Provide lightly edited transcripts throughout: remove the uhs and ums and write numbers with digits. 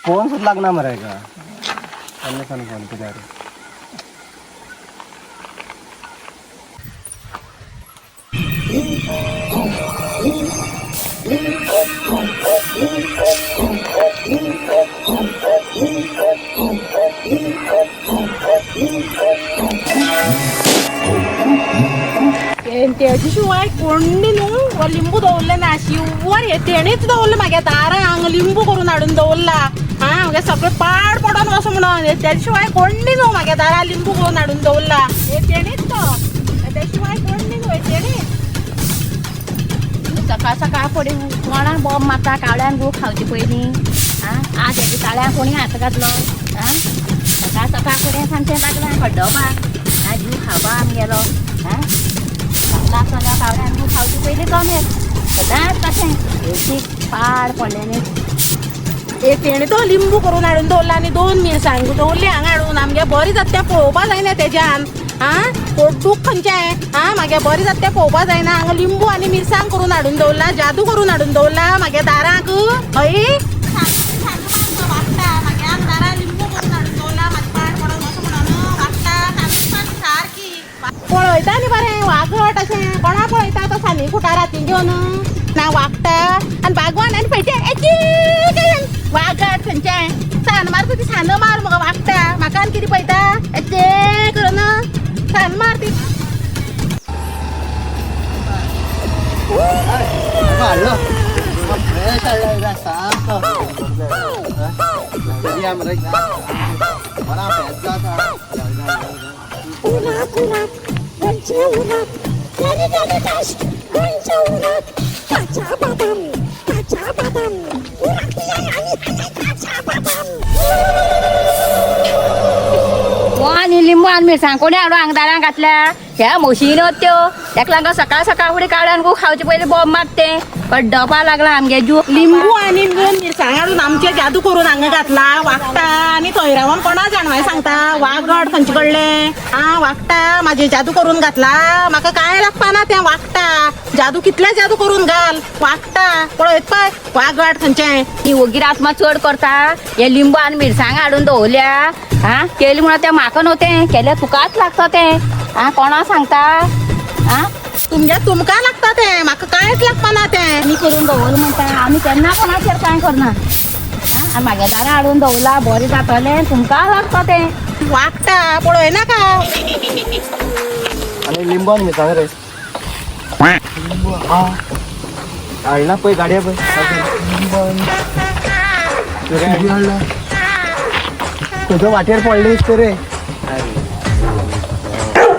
Phone सुद्दां लागना मरे हेका. केन्ना सावन फोन केल्यार. तेजे शिवाय कोण्णी न्हू हो लिंबू दवरले ना शिवर हे तेणीच दवरले म्हागे दारां हांगा लिंबू करून हाडून दवरला. हा म्हागे सगळें पाड पडोन वचो म्हणून तेजे शिवाय कोण्णी न्हू म्हागे दारां लिंबू करून हाडून दवरला. हे तेणीच तो, तेजे शिवाय कोण्णी न्हू, हे तेणीच. सकाळ सकाळ फुडें कोणाक बॉम्ब मारता कावळ्यान गो खावचे पयलीं. आं आज हेच्या ताळ्याक कोणी हात घातलो. आं सकाळ सकाळ फुडें सामकें लागलां खड्डोपाक. आं जीव खावपा आमगेलो. आं लागता कावळ्यान गो खावचे पयलीं कमेर सदांच तशें हळशीक पाड पडलें न्ही. हे तेणे तो लिंबू करून हाडून दवरला आनी दोन मिरसांगो दवरली हांगा हाडून. आमगे बरी जाता तें पळोवपा जायना तेज्यान. आं पोटदूख खंयचें. आं म्हागे बरी जाता तें पळोवपा जायना. हांगा लिंबू आनी मिरसांग करून हाडून दवरला, जादू करून हाडून दवरला म्हागे दाराक. हय पळयता न्ही बरें वागट अशें कोणा पळयता तो सानी खुटार हातीन घेवन ना वागता आनी बागवान आनी पळयता वागट खंयचें सान मारता ती सान मार म्हाका वागता. म्हाका आनी कितें पळयता एचे करून सान मार ती. हाडलो फ्रेश हाडला सामको. या मरे बरा फ्रेश जाता. उन्हात उन्हात गोंयच्या उन्हात गाली गाली काश्ट गोंयच्या उन्हात काचा बदाम काचा बदाम उन्हात आनी काचा बदाम. आनी लिंबू आनी मिरसांग कोणी हाडून हांगा दारां घातल्या ह्या म्हशीन त्यो. तेका लागून सकाळ सकाळ फुडें कावळ्यान गो खावचे पयलीं बॉम्ब मारते खड्डोपा लागला आमगे जीव. लिंबू आनी दोन मिरसांग हाडून आमचे जादू करून हांगा घातला वागता. आनी थंय रावन कोणा जाणवाय सांगता वागड खंयचे कडलें. आं वागता म्हाजे जादू करून घातला. म्हाका कांय लागपा ना तें वागता. जादू कितले जादू करून घाल वागता. पळयत पळय वागड खंयचें. ही वगीर आत्मा चड करता. हे लिंबू आनी मिरसांग हाडून दवरल्या. आं केली म्हणून तें म्हाका न्हू तें केल्यार तुकाच लागता तें. आं कोणा सांगता. आं तुमगे तुमकां लागता तें, म्हाका कांयच लागपा ना तें. आमी करून दवरलें म्हणटा आमी केन्ना कोणाचेर कांय करना. आं आनी म्हागे दारां हाडून दवरला बरें जातलें तुमकां लागता तें. वागता पळय नाका. आनी लिंबू आनी मिरसांग रे. लिंबू हा हाडला पळय गाडये पळय. लिंबू हाडला तुझ्या वाटेर पडले दिसता रे.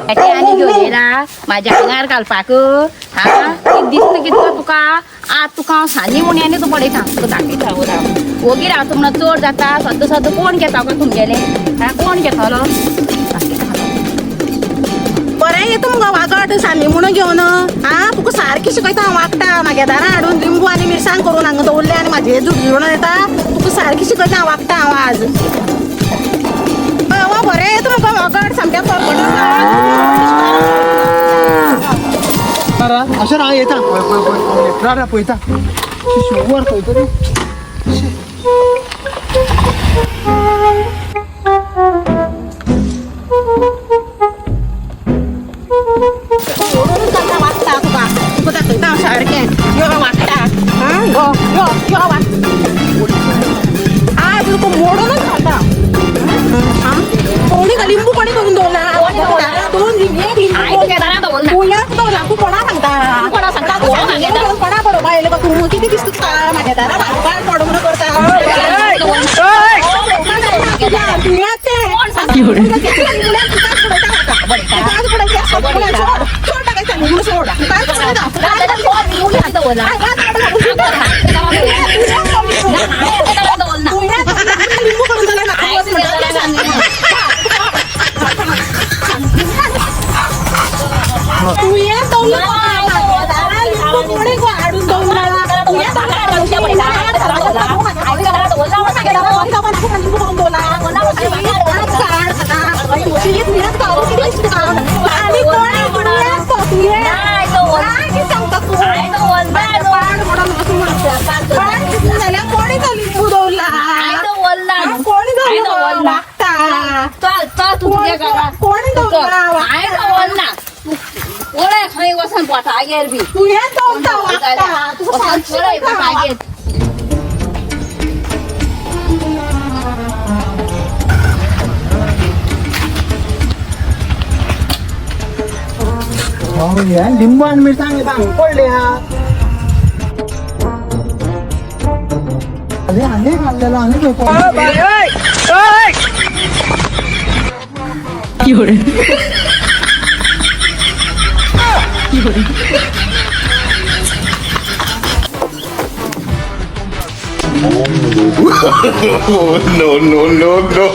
तें आनी घेवन येयला म्हाज्या आंगार घालपाक. आं कितें दिसता कितलो तुका. आज तुका हांव सानी म्हूण आनी तूं पळयता तुका दाखयता. राव वोगी रावता म्हणून चड जाता. सद्दां सद्दां कोण घेता गो तुमगेलें. आं कोण घेतलो. बरें येता मुगो वागट सानी म्हणून घेवन. आं तुका सारकी शिकयता हांव वागता. म्हागे दारां हाडून लिंबू आनी मिरसांग करून हांगा दवरले आनी म्हाजे झुडझुडून येता. तुका सारकी शिकयता हांव वागता हांव आज. हय बरें येता मुगो वागट सामकें परपट. अशें ना येता पळय पळय पळय राव पळयता शिवर खंय तरी. ओडून घालता वागता तुका. तुका दाखयता हांव सारकें. यो वागता. आं यो यो यो वाग. आज तुका मोडूनच घालता. आं कोणी लिंबू कोणी करून दवरला. दोन लिंबू एक हांवें तुज्या दारां दवरला. तुयेंच दवरला. तूं कोणा सांगता. कोणा सांगता? तूं कोणा पडोवपा येयलें गो तूं. कितें दिसता तुका म्हाज्या दारां पाड पडो म्हणून करता. तुयेंच तें. चल चल तूं तुज्या घरा. कोण दवरला? हांवें दवरना. पळय खंय वचोन बोटागेर बी. तुवें दवरता वागता. तुका वचोन सारकें पळय दवरता. बोटागेर. लिंबू आणि मिरसांग सांग पडले हा. अरे आले घातलेलो आनी खंय पडले? No, no, no, no.